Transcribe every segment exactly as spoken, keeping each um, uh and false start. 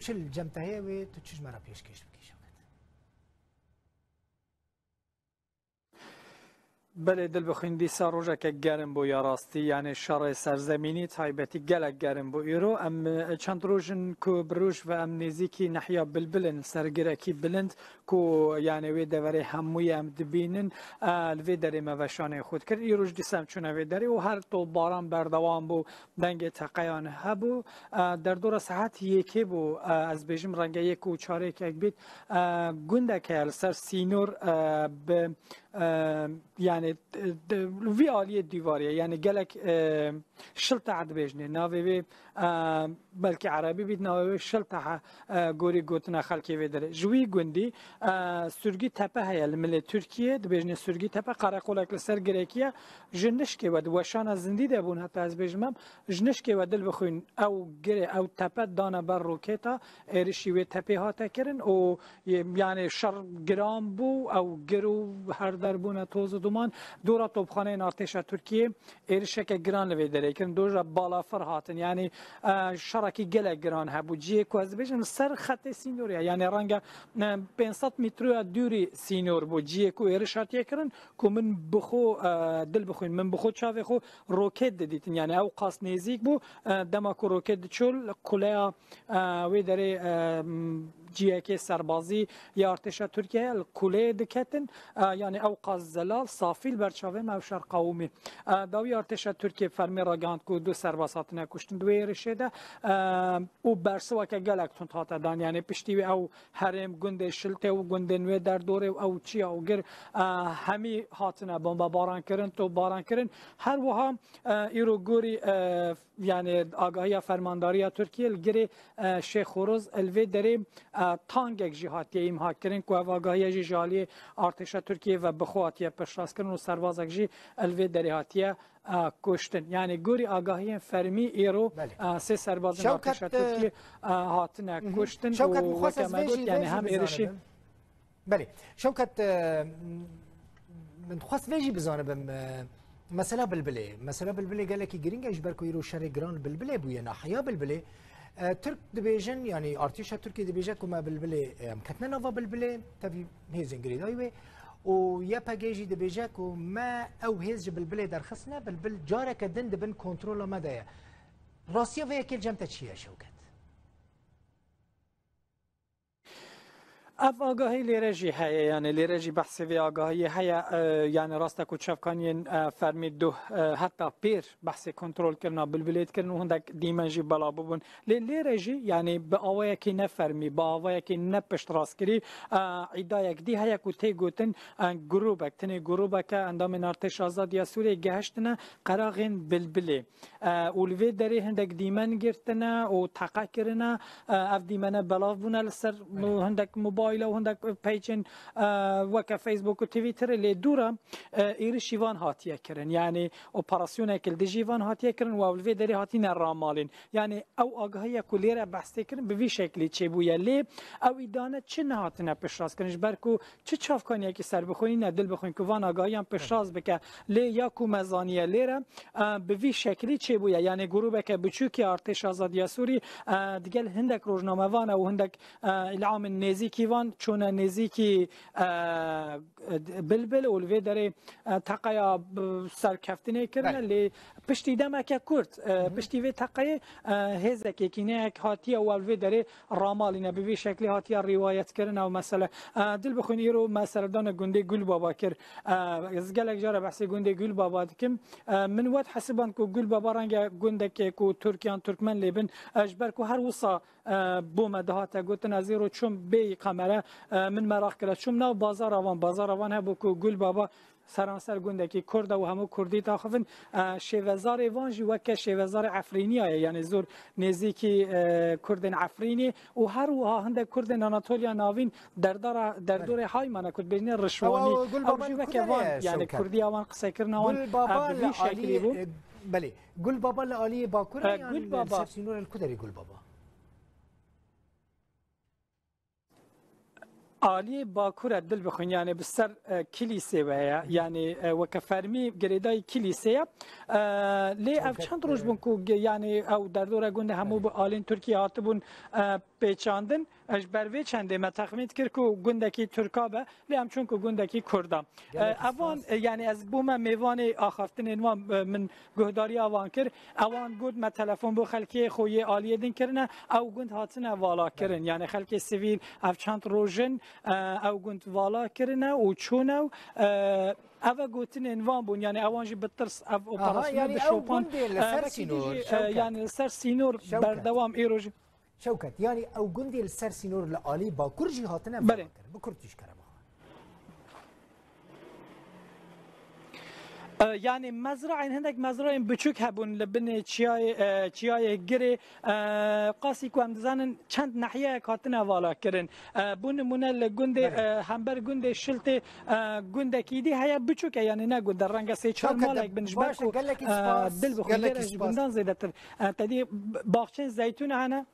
çi li cem te heye wê tu çi ji me re pêşkêş bikî Şewket? Belê, dil bixwîn, dîsa rojeke germ bû ya rastî, yanî şerê serzemînî taybetî gelek germ bû îro. Em, e, çend roj in ku bi roj ve em nêzîkî nehiya Bilbil in, ser girekî bilind ku, yanî, wê deverê hemûyê em dibînin, e, li vê derê me veşanê xwe dikir. Îro jî dîsa em çûne vê derê û her topbaran berdewam bû, dengê teqeyan hebû. E, derdora saet yekê bû, e, ez bêjim renge yek û çarêkek bît. E, gundek heye li ser sînor, e, bi, e, yanî, e, de, vî aliyê dîwarê ye. Yanî gelek, e, Şiltehe dibêjinê. Navê wê, e, belkî erebî bît, navê wê Şiltehe, e, gorî gotina xelkê vê derê. Ji wî gundî, e, Surgî Tepe heye li milê Tirkiyê, dibêjinê Surgî Tepe, qereqolek li ser girekî ye. Ji nişkê we di weşana zindî de bûn, heta ez bêjim em, ji nişkê we dil bixwîn, ew girê, ew tepe dane ber roketa, êrişî wê tepê hate kirin û, yanî, şer giran bû, ew gir û her der bûne toz û duman. Dora topxaneyên artêşa Tirkiyê êrişeke giran li vê derê kirin. Dora balafir hatin, yanî, e, şerekî gelek giran hebû. Cihê ku ez dibêjim li ser xetê sînorê ye, yanî renge, e, pênc sed mîtroya dûrî sînor bû. Cihê ku êriş hatiye kirin, ku min bi xwe, e, dil bixwîn, min bi xwe çavê xwe roket didîtin. Yanî ew qas nêzîk bû, e, dema ku roket diçû li kuleya, e, wê derê, e, m, cihekê serbazî ya artêşa Tirkiyeyê li kuleyê diketin. E, yanî ew qas zelal, safî li ber çavê me ew şer qewimî. E, dawî artêşa Tirkiyê fermî ragihand ku du serbaz hatine kuştin di wê êrişê de, e, û bersiweke gelek tund hate dan. Yanî piştî wê ew herêm, gundê Şiltê û gundên wê derdorê û ew çiya û gir, e, hemî hatine bombebaran kirin, topbaran kirin. Her wiha, e, îro gorî, e, yanî agahiya fermandariya Tirkiyê li girê, e, Şêx Xoroz li vê derê, e, tankek jî hatiye îmha kirin ku ev agahiya jî ji aliyê artêşa Tirkiyê ve bi xwe hatiye piştrast kirin û serbazek jî li vê derê hatiye, e, kuştin. Yanî gorî agahiyên fermî îro, Belê. e, sê serbazên Şewket, artêşa e, Tirkiyê, e, hatine Hı hı. kuştin Şewket, û min xwest weke ez me vê got, jî, yanî vê jî hem êrişî bizanibim. Belê. Şewket, e, min xwest vê jî bizanibim, e, mesela Bilbilê. Mesela Bilbilê gelekî girîng e, ji ber ku îro şerê giran li Bilbilê bûye, nahiya Bilbilê. E, Tirk dibêjin, yanî artêşa Tirkiyê dibêje ku me Bilbilê, e, em ketine nava Bilbilê, tevî hêzên girêdayî wê. Û Y P G jî dibêje ku me ew hêz ji Bilbilê derxistine, Bilbil careke din di bin kontrola me de ye. Rastiya vê yekê li cem te çi ye, Şewket? Ev agahî lêre jî heye, yanî lêre jî behsê vê agahiyê heye, e, yanî rast e ku çavkaniyên, e, fermî duh, e, heta pêr behsê kontrolkirina Bilbilê dikirin û hindek dîmen jî belav bûbûn. Lê lêre jî, yanî bi awayekî ne fermî, bi awayekî ne piştrastkirî, e, îdayek dî heye ku tê gotin, e, grûbek, tenê grûbeke endamên Artêşa Azad ya Sûriyê gehiştine qeraxên Bilbilê. E, û li vê derê hindek dîmen girtine û teqe kirine. E, ev dîmene belav bûne li ser Belê. hindek mobayla û hindek peycên, e, weke Facebook û Twitterê, lê dûra, e, êrişî van hatiye kirin. Yanî operasyoneke li dijî van hatiye kirin û ew li vê derê hatine ramalîn. Yanî ew agahiya ku lêre behs tê kirin bi vî şeklî çêbûye. Lê ew îdane çi nehatine piştrast kirin? Ji ber ku Çi çavkaniyekî serbixwe nîne, dil bixwin ku van agahiyan piştrast bike. Lê ya ku me zaniye lêre, e, bi vî şeklî çêbûye. Yanî grûbeke biçûkê Artêşa Azadiya Sûrî, e, digel hindek rojnamevan e û hindek, e, îlamên nêzîkî van çûne nêzîkî, e, Bilbil û li vê derê, e, teqeya, e, serkeftinê kirine. Belê. Lê piştî demeke kurt, e, Hı hı. piştî vê teqeyê, e, hêzek yekîneyek hatiye û li vê derê ramalîne, bi vî şeklî hatiye rîwayetkirin ew mesele. E, dil bixwin îro me serdana gundê Gulbaba kir. E, ez gelek cara behsê gundê Gulbaba dikim. E, min wet hesiband ku Gulbaba renge gundekê ku Tirk yan Tirkmen lê bin, e, ji ber ku her wisa, e, bo me dihate gotin, ez îro çûm bêyî kamera, e, min meraq kire. Çûm nav bazara wan, bazara wan hebû ku Gulbaba seranser gundekî Kurd e û hemû Kurdî daxivin. E, şêvezarê van jî weke şêvezarê Efrîniya ye, yanî zor nêzîkî, e, Kurdên Efrînê û her wiha hindek Kurdên Anatoliya Navîn derdara, derdorê Belê. Haymana ku dibêjinê Rişwanî. Ew, ew, Gul Ew Baba jî li weke kuderê van, ye, yanî Şewket? Kurdiya wan qise kirina wan, Gul Baba e, bi li vî şeklî aliyê, bû. E, belê. Gul Baba li aliyê Bakur e E, yan Gul li Baba. ser sînorê li kuderê Gul Baba? Aliyê Bakur e, dil bixwin, yani bi ser, e, Kilîsê ve ye, yani, e, weke fermî girêdayî Kilîsê ye. E, lê ev çend roj bûn ku ge-, yani ew derdora gundê hemû bi aliyên Tirkiyê hatibûn, e, pêçandin. E, ji ber vê çendê me texmîn dikir ku gundekî Tirka be, lê em çûn ku gundekî Kurda. E, evan, e, yani ez bûme mêvanê axaftinên wan, e, min guhdariya wan kir. Ewan got me telefon bo xelkê xwe yê aliyê din kirine, ew gund hatine vala kirin. Yani xelkê sivîl, ev çend rojin, e, ew gund vala kirine û çûne û, e, ev e gotinên van bûn. Yani ewan jî bi tirs ev operasyon yani bi ew şopan, gundê li e, ser vekî din sînor, jî, e, Şewket. Yani li ser sînor Şewket. Berdewam îro jî. Şewket, yani ew gundê li ser sînor li alî Bakur jî hatine vala kirin. Bi Kurd jî ji kerema. E, yani mezraên, hindek mezraên biçûk hebûn li binê çiyayê, e, çiyayê Girê, e, qasî ku em dizanin çend nehiyeyek hatine vala kirin. E, bû nimûne li gundê, e, hember gundê Şiltê, e, gundekî dî heye, biçûk e, yani ne gund e, renge sê çar malek bin, ji ber ku, e, dil bixwin, gelekî spas, gelekî spas. Gundan zêdetir. E, te dî baxçên zeytûn hene.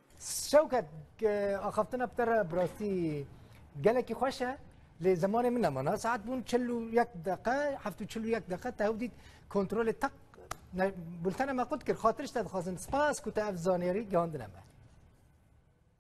Şewket, e, axaftina bi te re bi rastî gelekî xweş e. Lê zemanê min nemana. Saet bûn çil û yek deqe, heft û çil û yek deqe, te hew dît kontrolê teq, ne, bultena me qut kir. Xatir ji te dixwazin. Spas ku te ev zaniyarî gihandine me.